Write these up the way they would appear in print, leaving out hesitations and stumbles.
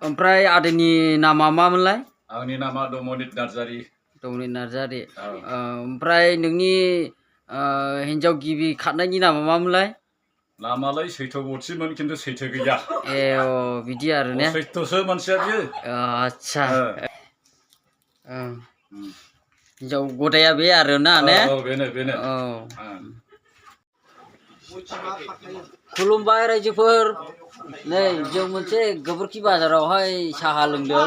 ओमफ्राय आदैनि नामा मामोनलाय? आंनि नामा दमनित नार्जारि। दमनित नार्जारि। ओमफ्राय नोंनि हिन्जाव गिबि खारनायनि नामा मामोनलाय? नामालाय सैथ'बथिमोन खिन्थु सैथो गैया। ए बिदि आरो ने? सैथोसो मानसिया बियो। आच्छा। हिन्जाव गदाया बे आरो ना ने? औ बेनो बेनो। खुलुमबाय रायजोफोर। नै जों मोनसे गोबोरखि बाजारावहाय साहा लोंदों।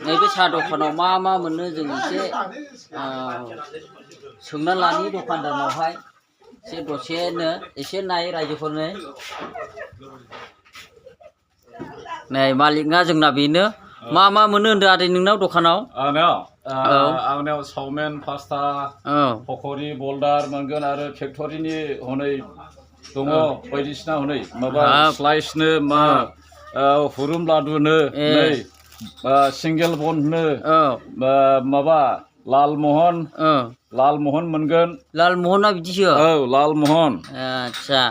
नैबे साहा दखानाव मा मा मोनो जों एसे सोंना लानि दखानदारनावहाय। दसेनो एसे नाय रायजोफोरनो। नै मालिकआ जोंना बेनो। मा मा मोनो होनदों आदै नोंनाव दखानाव? आंनाव चावमिन पास्ता पकरि बल्डार मोनगोन आरो फेक्टरिनि हनै दङ बायदिसिना हनै माबा स्लाइसनो मा हुरुम लादुनो नै सिंगेल बननो माबा लालमहन मोनगोन। लालमहना बिदिसो? औ लालमहन। आच्छा।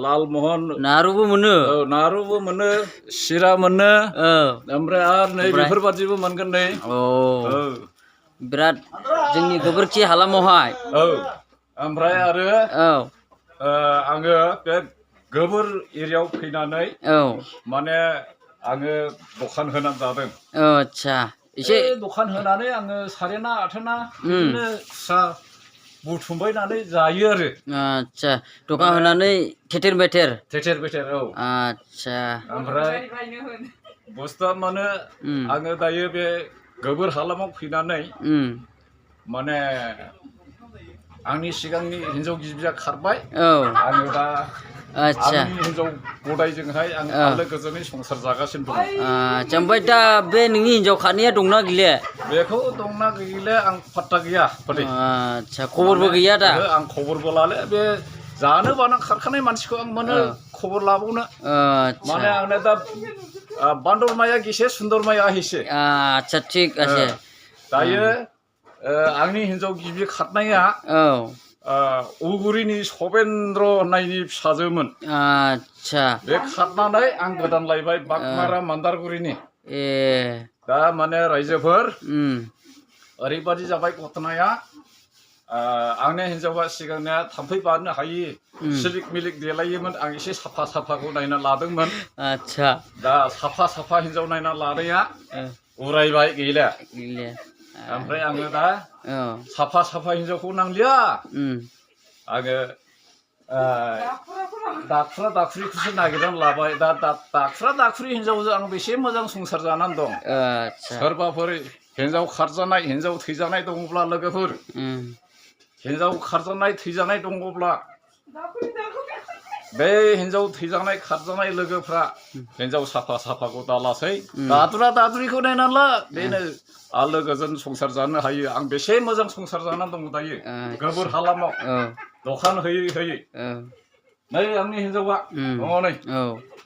लालमहन। नारुबो मोनो? औ नारुबो मोनो, सिरा मोनो। ओमफ्राय आरो नै बेफोरबादिबो मोनगोन नै। बिराद जोंनि गोबोरखि हालामावहाय। औ ओमफ्राय आरो आङो बे गोबोर एरियायाव फैनानै माने आङो दखान होनानै जादों। आच्छा। एसे दखान होनानै आङो सारेना आथोना बिदिनो खुस्रा बुथुमबायनानै जायो आरो। आच्छा। दखान होनानै थेथेर मेथेर? थेथेर बेथेर औ। आच्छा। ओमफ्राय बुस्थुआ माने आङो दायो बे गोबोर हालामाव फैनानै माने आंनि सिगांनि हिन्जाव गिबिया खारबाय। आङो दा आंनि हिन्जाव गदायजोंहाय आं आलो गोजोनै संसार जागासिनो दङ। आच्छा। ओमफ्राय दा बे नोंनि हिन्जाव खारनाया दंना गैले? बेखौ दंना गैले आं पात्ता गैया। आच्छा। खबरबो गैया दा? आं खबरबो लाले बे जानो बाना खारखानाय मानसिखौ आं मानो खबर लाबावनो। माने आंना दा बान्दर माया गिसे सुन्दर माया हिसे। आच्छा थिग আছে। दायो आंनि हिन्जाव गिबि खारनाया उगुरिनि सवेन्द्र होननायनि फिसाजोमोन। आच्छा। बे खारनानै आं गोदान लायबाय बागमारा मान्दारगुरिनि। दा माने रायजोफोर ओरैबादि जाबाय घटनाया। आंनि हिन्जावा सिगांनिया थाम्फै बारनो हायि सिलिक मिलिक देलायोमोन। आं एसे साफा साफाखौ नायना लादोंमोन। आच्छा। दा साफा हिन्जाव नायना लानाया उरायबाय गैला। ओमफ्राय आङो दा साफा हिन्जावखौ नांलिया। आङो दाखुरा दाखुरिखौसो नागिरनानै लाबाय। दा दाखुरा दाखुरि हिन्जावजों आं बेसे मोजां संसार जानानै दं। सोरबाफोर हिन्जाव खारजानाय हिन्जाव थैजानाय दङब्ला लोगोफोर, हिन्जाव खारजानाय थैजानाय दङब्ला बे हिन्जाव थैजानाय खारजानाय लोगोफ्रा हिन्जाव साफाखौ दालासै। दादुरा दादुरिखौ नायनानै ला। बेनो आलो गोजोन संसार जानो हायो। आं बेसे मोजां संसार जानानै दङ दायो गोबोर हालामाव दखान होयै। नै आंनि हिन्जावा दङ नै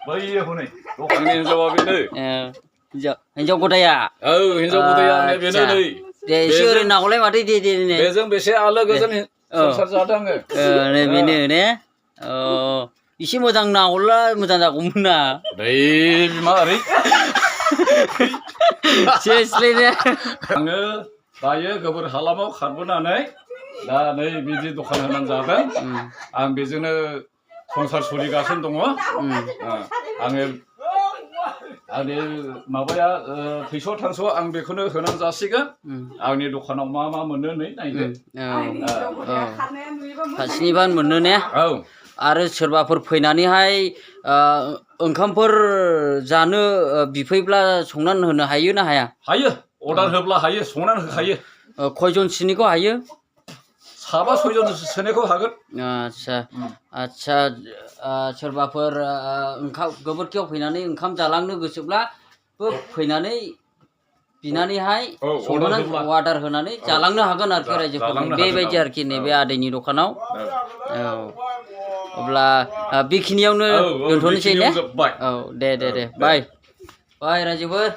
बैयो हनै आंनि हिन्जावा बेनो। हिन्जाव गदाया? औ हिन्जाव गदाया बेनो नै। दे एसे ओरै नाहरलाय माथो दे। बेजों बेसे आलो गोजोन संसार जादों आङो। नै बेनो ने? एसे मोजां नाहरला मोजां जागौमोन ना। बिमा ओरै आङो दायो गोबोर हालामाव खारबोनानै दा नै बिदि दखान होनानै जादों। आं बेजोंनो संसार सोलिगासिनो दङ। आंनि माबाया थैस' थांस' आं बेखौनो होनानै जासिगोन। आंनि दखानाव मा मोनो नै नायदो। फारसेनिबा मोनो ने? औ। आरो सोरबाफोर फैनानैहाय ओंखामफोर जानो बिफैब्ला संनानै होनो हायो ना हाया? हायो। अर्डार होब्ला हायो, संनानै होखायो। खयजनसोनिखौ हायो? 7-6 सोनिखौ हागोन। आच्छा। सोरबाफोर गोबोरखियाव फैनानै ओंखाम जालांनो गोसोब्ला फैनानै बिनानैहाय अर्डार होनानै जालांनो हागोन आरोखि रायजोफोरनो। बेबायदि आरोखि नैबे आदैनि दखानाव। अब्ला बेखिनियावनो दोनथ'नोसै ने? औ दे। बाय रायजोफोर।